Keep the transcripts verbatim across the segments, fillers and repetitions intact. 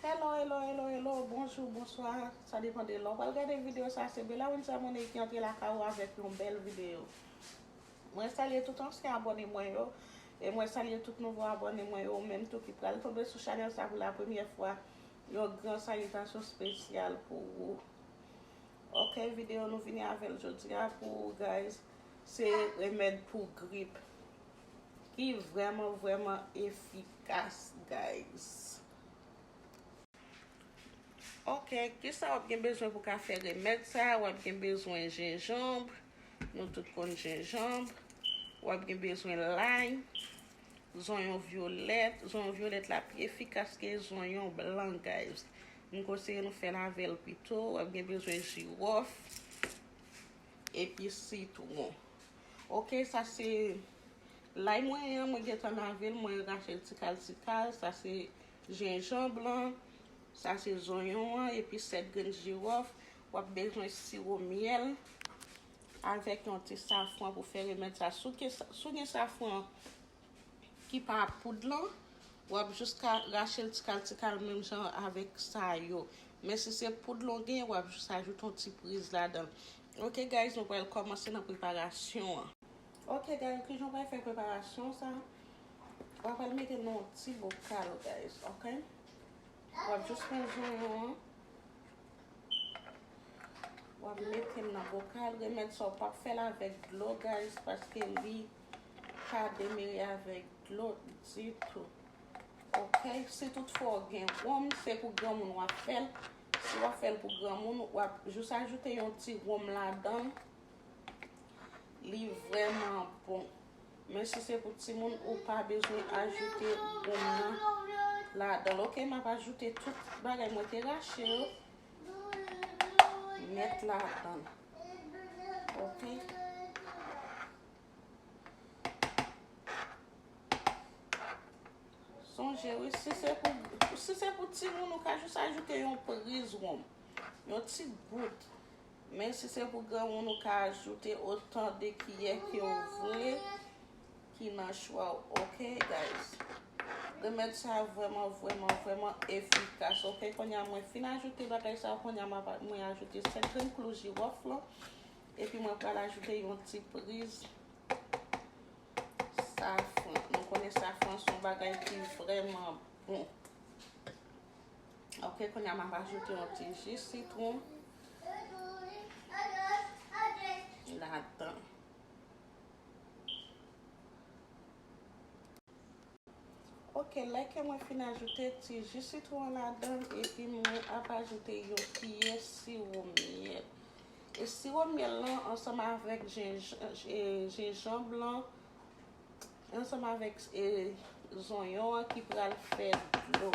Hello, hello, hello, hello, bonjou, bonswa. Sa depann de lè w pral gade videyo sa. Se Bella Windsor Monet ki antre lakay ou avèk yon bèl videyo. Mwen salye tout ansyen abòne mwen yo. E mwen salye tout nouvo abòne mwen yo, ou menm tou ki pral tonbe sou chanèl sa pou la premyè fwa. Yon gran salitasyon espesyal pou ou. Ok, videyo nou vini avè l jodi a pou ou, guys. Se remèd pou grip ki vrèman, vrèman efikas, guys. Ok, kisa w ap gen bezwen pou ka fè remèd sa? W ap gen bezwen jenjanm, nou tout konn jenjanm. W ap gen bezwen lay, zonyon vyolèt. Zonyon vyolèt la pi efikas ke zonyon blan, guys. M konseye nou fè l avè l pito. W ap gen bezwen jiwòf epi sitwon. Ok, sa se lay mwen an, mwen gentan lave l, mwen rache l ti kal ti kal. Sa se jenjanm blan, sa se zonyon an, epi sèt grenn jiwòf. W ap bezwen siwo myèl avèk yon ti safran pou fè remèd sa. Si w gen sa-, si w gen safran ki pa poud lan, w ap jis ka rache l ti kal ti kal menm jan avèk sa yo. Men si se poud lan w gen, w ap jis ajoute yon ti priz ladan l. Ok, guys, nou pral kòmanse nan preparasyon an. Ok, guys, kijan w pral fè preparasyon sa? W ap pral mete nan yon ti bokal, guys, ok? W ap jis pran zonyon an. W ap mete l nan bokal. Remèd sa, w p ap fè l avèk dlo, guys, paske li pa demere avèk dlo ditou. Ok, si toutfwa w gen wonm, se pou granmoun w ap fè l. Si w ap fè l pou granmoun, w ap jis ajoute yon ti wonm ladan l. Li vrèman bon. Men si se pou timoun, ou pa bezwen ajoute wonm nan ladan l. Ok, m ap ajoute tout bagay mwen te rache yo nèt ladan l. Ok. Sonje, wi, si se pou, si se pou timoun, ou ka jis ajoute yon priz wonm, yon ti gout. Men si se pou granmoun, ou ka ajoute otan de kiyè ke w vle ki nan chwa w. Ok, guys? Remèd sa vrèman, vrèman, vrèman efikas. Ok, kounye a mwen fin ajoute bagay sa, kounye a mwen ajoute sèt grenn klou jiwòf lan. Epi mwen pral ajoute yon ti priz safran. Nou konnen safran se yon bagay ki vrèman bon. Ok, kounye a m ap ajoute yon ti ji sitwon ladan. Ok, lè ke mwen fin ajoute ti ji sitwon ladan, epi mwen ap ajoute yon kiyè siwo myèl. E siwo myèl lan ansanm avèk jenjan-, e, jenjanm lan, ansanm avèk, e, zonyon an ki pral fè dlo.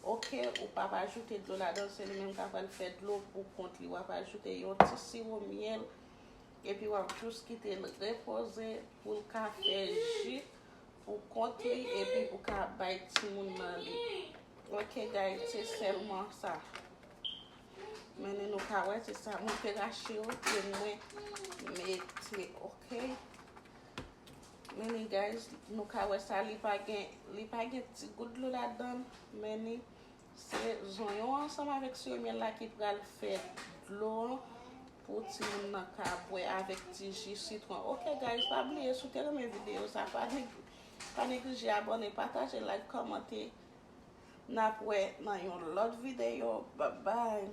Ok, ou p ap ajoute dlo ladan, se li menm k ap pral fè dlo pou kont li. W ap ajoute yon ti siwo myèl, epi w ap jis kite l repoze pou l ka fè ji pou kont li, epi pou ka bay timoun nan li. Ok, guys, se sèlman sa. Men nou ka wè, se sa mwen te rache yo, ke mwen mete, ok? Men, guys, nou ka wè sa, li pa gen, li pa gen ti gout dlo ladan l. Men se zonyon ansanm avèk siwo myèl la ki pral fè dlo an pou timoun nan ka bwè avèk ti ji sitwon. Ok, guys, pa bliye, si w te renmen videyo sa, pa neg-, pa neglije abòne, pataje, like, kòmante. N ap wè nan yon lòt videyo. Bye bye.